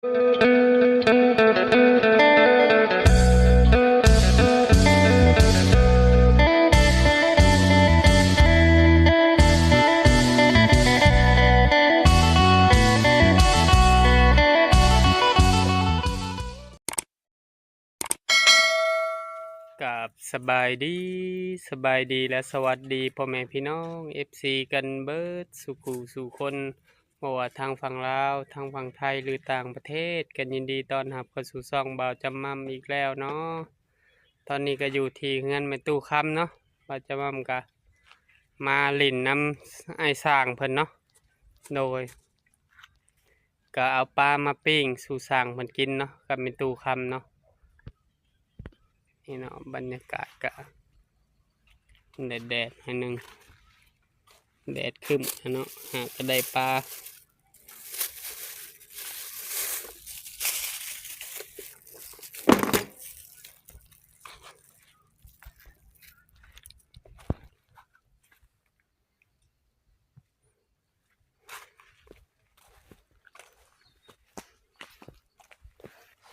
ກາບສະບາຍດີ, ສະບາຍດີ ແລະ ສະຫວັດດີພໍ່ແມ່ພີ່ນ້ອງ ເອັຟຊີ ກັນເບິດສູ່ຜູ້ສູ່ຄົນ, ບໍ່ວ່າທາງຝັ່ງລາວ, ທາງຝັ່ງໄທ ຫຼື ຕ່າງປະເທດ, ກໍຍິນດີຕ້ອນຮັບເຂົ້າສູ່ຊ່ອງບ່າວຈຳໝ່ຳອີກແລ້ວເນາະ. ຕອນນີ້ກໍຢູ່ທີ່ເຮືອນແມ່ຕູ້ຄຳເນາະ, ບ່າວຈຳໝ່ຳກໍມາຫຼິ້ນນຳອ້າຍຊ່າງເພິ່ນເນາະ, ໂດຍ ກໍເອົາປາມາປີ້ງສູ່ຊ່າງເພິ່ນກິນເນາະ ກັບແມ່ຕູ້ຄຳເນາະ. ນີ້ເນາະ ບັນຍາກາດກະແດດໆ ໜ້ອຍໜຶ່ງ, ແດດຄຶ້ມເນາະ, ຫາກະໄດ້ປາ.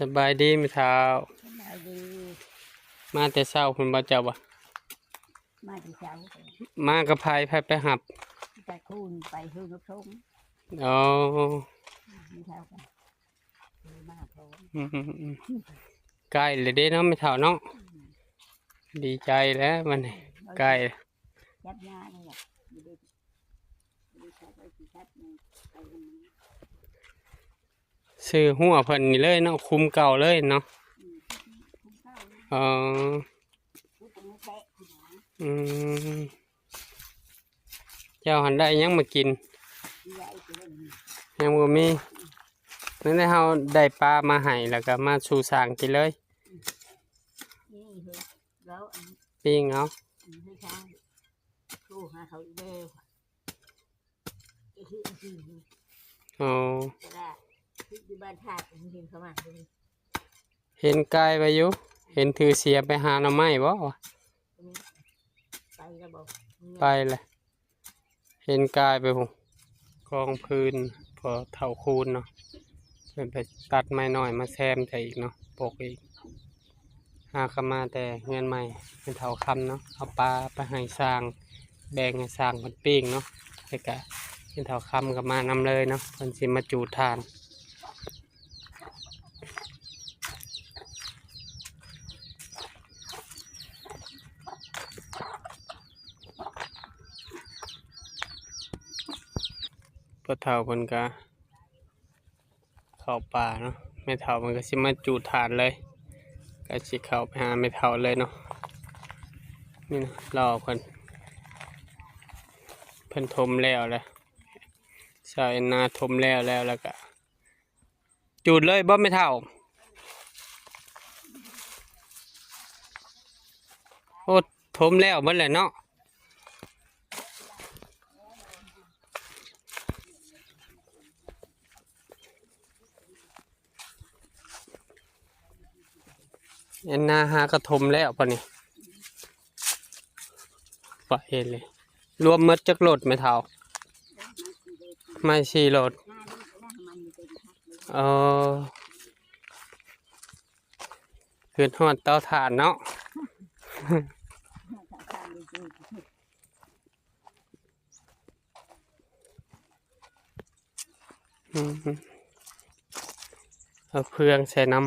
ສະບາຍດີແມ່ເຖົ້າ. ສະບາຍດີ. ມາແຕ່ເຊົ້າພຸ້ນບໍ່ເຈົ້າ? ມາແຕ່ເຊົ້າ. ມາກັບໃຜ? ໃຜໄປຮັບ? ຕາຄູນໄປເຮືອນນກຊົງ. ອໍ ແມ່ເຖົ້າກໍ ອືມ ໃກ້ແລ້ວເດ້ເນາະແມ່ເຖົ້າເນາະ. ອືມ ດີໃຈແລ້ວບັດນີ້ ໃກ້. ຈັບຍານີ້ແຫຼະ ຊື້ຮົ້ວເພິ່ນນີ້ເລີຍເນາະ, ຄຸມເກົ່າເລີຍເນາະ. ອືມ ຄຸມເກົ່າເລີຍ. ອໍ ອືມ ເຈົ້າຫັ້ນໄດ້ຫຍັງມາກິນ? ຍັງບໍ່ມີ. ນັ້ນແຫຼະ ເຮົາໄດ້ປາມາໃຫ້ ແລ້ວກໍມາສູ່ຊ່າງກິນເລີຍ. ປີ້ງເອົາ. ອໍ ເຫັນກາຍໄປຢູ່, ເຫັນຖືເສຍໄປຫາໜໍ່ໄມ້ບໍ່? ໄປແລ້ວ ເຫັນກາຍໄປພຸ້ນ. ກອງຟືນພໍ່ເຖົ້າຄູນເນາະ, ເພິ່ນໄປຕັດໄມ້ນ້ອຍມາແຊມໃສ່ອີກເນາະ, ປົກອີກ. ຫາກະມາແຕ່ເຮືອນໃໝ່ແມ່ເຖົ້າຄຳເນາະ, ເອົາປາໄປໃຫ້ຊ່າງ, ແບ່ງໃຫ້ຊ່າງເພິ່ນປີ້ງເນາະ, ແລ້ວກະແມ່ເຖົ້າຄຳກໍມານຳເລີຍເນາະ, ເພິ່ນຊິມາຈູດຖ່ານ. ພໍ່ເຖົ້າເພິ່ນກະເຂົ້າປ່າເນາະ, ແມ່ເຖົ້າເພິ່ນກະຊິມາຈູດຖ່ານເລີຍ, ກະຊິເຂົ້າໄປຫາແມ່ເຖົ້າເລີຍເນາະ. ນີ້ນະ ລໍເພິ່ນ, ເພິ່ນຖົມແລ້ວແຫຼະ, ຊາວແອນນາຖົມແລ້ວແລ້ວ ແລ້ວກະ ຈູດເລີຍບໍ່ແມ່ເຖົ້າ? ໂອ້ ຖົມແລ້ວເບິດແຫຼະເນາະ. ແອນນາຫາກະຖົມແລ້ວປານນີ້. ປະເຮັດເລີຍ. ລວມໝົດຈັກໂລດແມ່ເຖົ້າ? ໄມ້ສີ່ໂລດ. ເອີ ຄຶດຮອດເຕົາຖ່ານເນາະ. ອືມ ເອົາເຟືອງໃສ່ນຳ.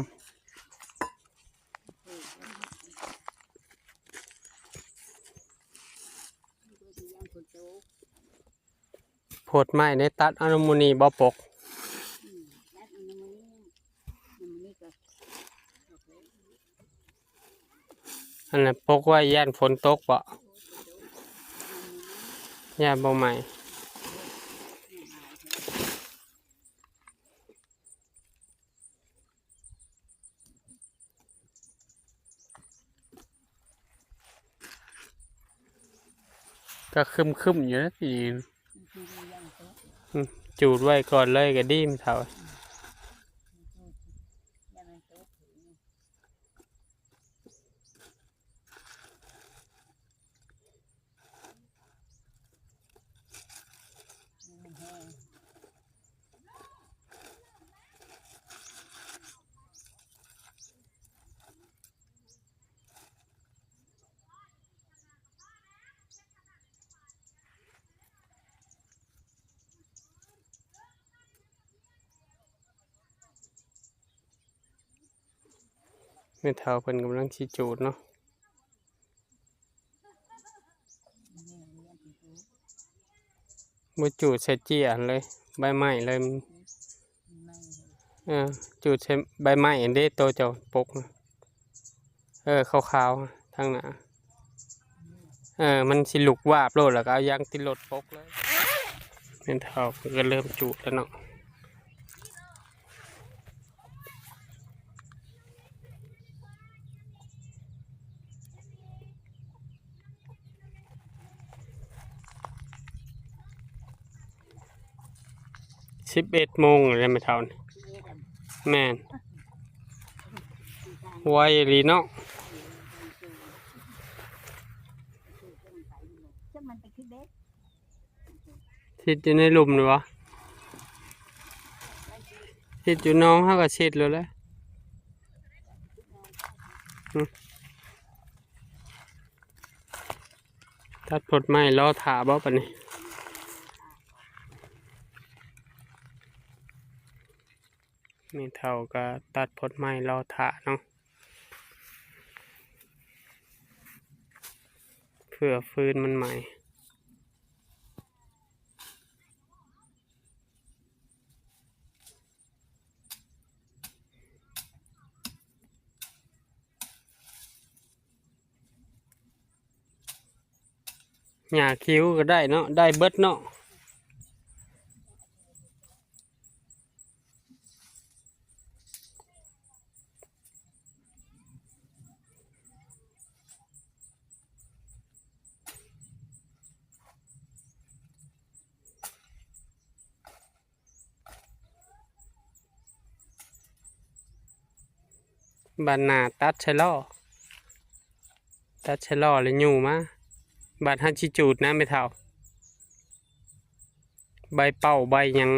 ໂພດໄມ້ໄດ້ຕັດເອົານຳໝູ່ນີ້ບໍ່ປົກ? ອັນນັ້ນປົກໄວ້ຢ້ານຝົນຕົກເບາະ? ຢ້ານບໍ່ໄໝ້. ກໍຄຶ້ມໆຢູ່ນະປີນີ້. ອືມ ຈູດໄວ້ກ່ອນເລີຍກໍດີ ແມ່ເຖົ້າ. ອື ແມ່ເຖົ້າເພິ່ນກຳລັງຊິຈູດເນາະ. ບໍ່ຈູດໃສ່ເຈ້ຍຫັ້ນເລີຍ ໃບໄມ້ເລີຍ. ເອີ ຈູດໃສ່ໃບໄມ້ອັນເດ້ ໂຕເຈົ້າປົກນະ. ເອີ ຂາວໆ ທາງໜ້າ. ເອີ ມັນຊິລຸກວາບໂລດ ແລ້ວກໍເອົາຢາງຕິດລົດປົກເລີຍ. ແມ່ເຖົ້າເພິ່ນກໍເລີ່ມຈູດແລ້ວເນາະ. ສິບເອັດໂມງແລ້ວແມ່ເຖົ້ານີ້. ແມ່ນ ໄວອີ່ຫຼີເນາະ. ຊິດຢູ່ໃນລຸ່ມນີ້ບໍ່? ຊິດຢູ່ໜອງ ເຮົາກໍຊິດໂລດແຫຼະ. ຕັດພົດໄມ້ລໍຖ້າບໍ່ປານນີ້? ແມ່ເຖົ້າກໍຕັດພົດໄມ້ລໍຖ້າເນາະ ເພື່ອຟືນມັນໄໝ້. ຫຍ້າຄິວກໍໄດ້ເນາະ ໄດ້ເບິດເນາະ. ບາດໜ້າຕັດໃສ່ລໍ້ ຕັດໃສ່ລໍ້ແລ້ວຍູ້ມາ. ບາດເຮົາຊິຈູດນະແມ່ເຖົ້າ ໃບເປົ້າໃບຫຍັງ.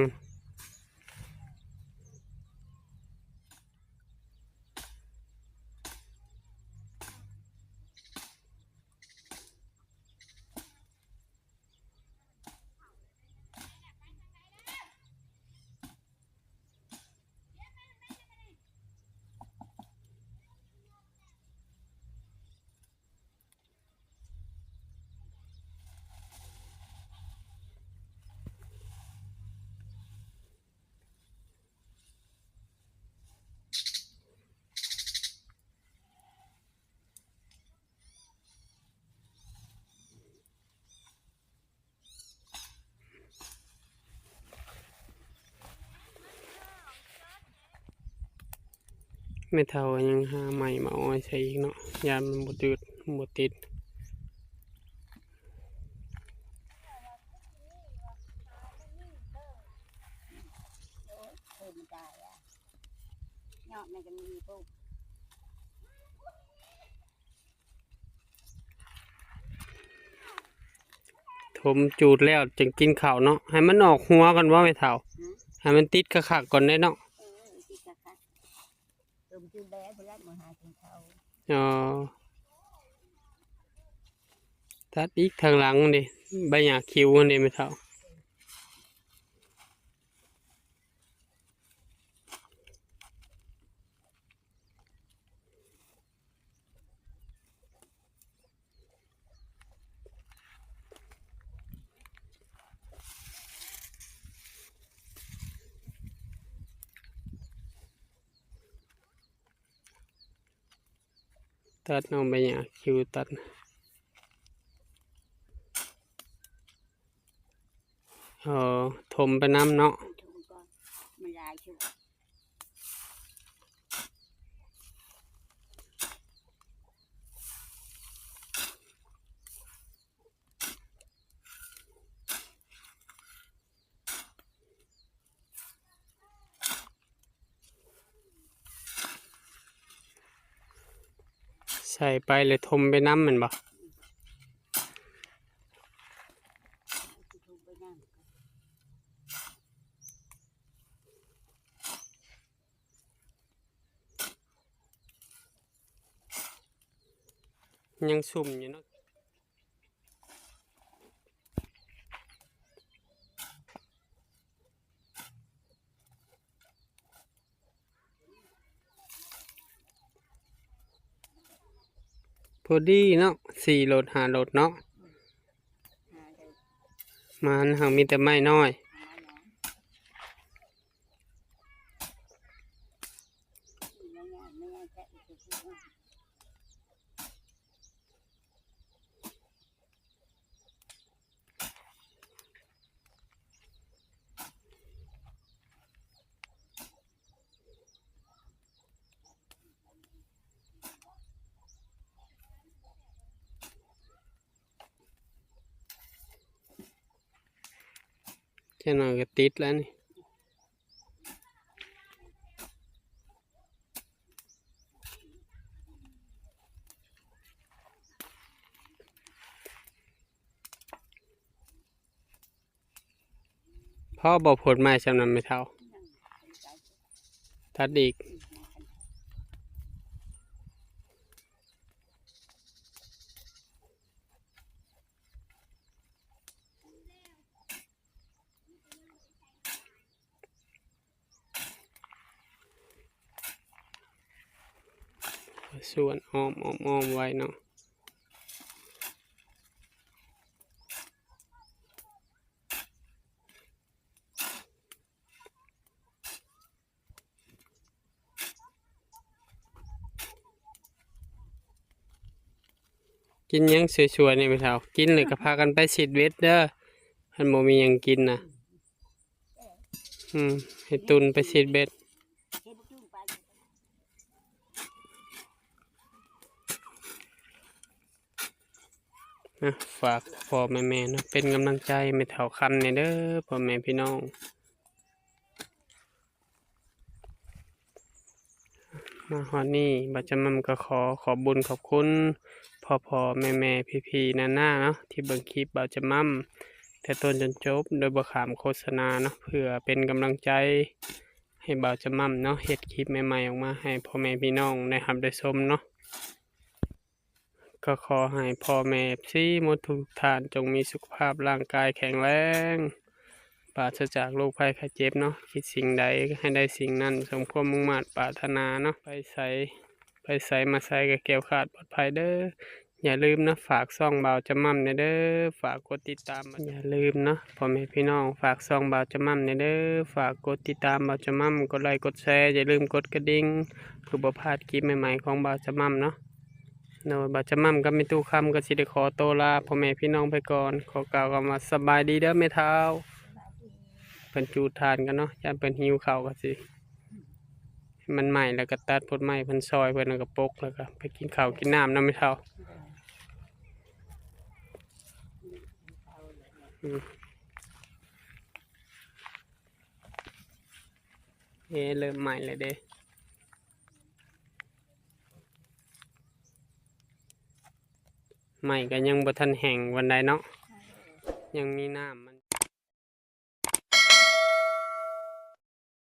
ແມ່ເຖົ້າຍັງຫາໄມ້ມາອ້ອຍໃສ່ອີກເນາະ ຢ້ານມັນບໍ່ຕິດ ບໍ່ຕິດ. ຖົມຈູດແລ້ວຈຶ່ງກິນເຂົ້າເນາະ ໃຫ້ມັນອອກຫົວກ່ອນບໍ່ແມ່ເຖົ້າ? ໃຫ້ມັນຕິດຄັກໆກ່ອນເດ້ເນາະ. ອໍ ຕັດອີກທາງຫຼັງເດ້ ໃບຫຍ້າຄິວຫັ້ນເດ້ແມ່ເຖົ້າ. ຕັດເອົາໃບຫຍ້າຄິວຕັດ. ເອີ ຖົມໄປນຳເນາະ. ໃສ່ໄປແລ້ວຖົມໄປນຳແມ່ນບໍ່? ຍັງຊຸ່ມຢູ່ເນາະ. ເ ພໍດີເນາະ ສີ່ລົດຫ້າລົດເນາະ. ມັນຫາກມີແຕ່ໄມ້ນ້ອຍ. ຈັກໜ່ອຍກໍຕິດແລ້ວນີ້. ພໍບໍ່ ໂພດໄມ້ຊ່ຳນັ້ນແມ່ເຖົ້າ? ຕັດອີກ. ສວນອ້ອມໆໆໄວ້ເນາະ. ກິນຫຍັງສວຍໆນີ້ແມ່ເຖົ້າ? ກິນແລ້ວກໍພາກັນໄປຊິດເບັດເດີ ຄັນບໍ່ມີຫຍັງກິນນະ. ອືມ ໃຫ້ຕຸ່ນໄປຊິດເບັດ. ນະ ຝາກພໍ່ໆແມ່ໆເນາະ ເປັນກຳລັງໃຈແມ່ເຖົ້າຄັນແດ່ເດີ ພໍ່ແມ່ພີ່ນ້ອງ. ມາຮອດນີ້ ບ່າວຈຳໝ່ຳກໍຂໍຂອບບຸນຂອບຄຸນພໍ່ໆແມ່ໆ ພີ່ໆນ້າໆເນາະ ທີ່ເບິ່ງຄລິບບ່າວຈຳໝ່ຳແຕ່ຕົ້ນຈົນຈົບ ໂດຍບໍ່ຂ້າມໂຄສະນາເນາະ ເພື່ອເປັນກຳລັງໃຈໃຫ້ບ່າວຈຳໝ່ຳເນາະ ເຮັດຄລິບໃໝ່ໆອອກມາໃຫ້ພໍ່ແມ່ພີ່ນ້ອງໄດ້ຮັບໄດ້ຊົມເນາະ. ກໍຂໍໃຫ້ພໍ່ແມ່ເອັຟຊີໝົດທຸກທ່ານ ຈົ່ງມີສຸຂະພາບຮ່າງກາຍແຂງແຮງ ປາສະຈາກໂລກໄພໄຂ້ເຈັບເນາະ. ຄິດສິ່ງໃດໃຫ້ໄດ້ສິ່ງນັ້ນ ສົມຄວາມມຸ່ງມາດປາດຖະໜາເນາະ. ໄປໃສ ໄປໃສມາໃສກໍແຄ້ວຄາດປອດໄພເດີ. ຢ່າລືມເນາະ ຝາກຊ່ອງບ່າວຈຳໝ່ຳແດ່ເດີ ຝາກກົດຕິດຕາມ. ຢ່າລືມເນາະ ພໍ່ແມ່ພີ່ນ້ອງ ຝາກຊ່ອງບ່າວຈຳໝ່ຳແດ່ເດີ ຝາກກົດຕິດຕາມບ່າວຈຳໝ່ຳ ກົດໄລກົດແຊ ຢ່າລືມກົດກະດິ່ງ ເພື່ອບໍ່ພາດຄລິບໃໝ່ໆຂອງບ່າວຈຳໝ່ຳເນາະ. ໂດຍ ບ່າວຈຳໝ່ຳກັບແມ່ຕູ້ຄຳກໍຊິໄດ້ຂໍໂຕລາພໍ່ແມ່ພີ່ນ້ອງໄປກ່ອນ. ຂໍກ່າວຄຳວ່າສະບາຍດີເດີແມ່ເຖົ້າ. ເພິ່ນຈູດຖ່ານກັນເນາະ ຢ້ານເພິ່ນຫິວເຂົ້າກໍຊິ ໃຫ້ມັນໄໝ້ ແລ້ວກໍຕັດໂພດໄມ້ເພິ່ນ ຊອຍເພິ່ນ ແລ້ວກໍປົກ ແລ້ວກໍໄປກິນເຂົ້າກິນນ້ຳເນາະແມ່ເຖົ້າ. ອືມ ເອີ ເລີ່ມໄໝ້ແລ້ວເດ້. ໄມ້ກໍຍັງບໍ່ທັນແຫ້ງປານໃດເນາະ ຍັງມີນ້ຳ.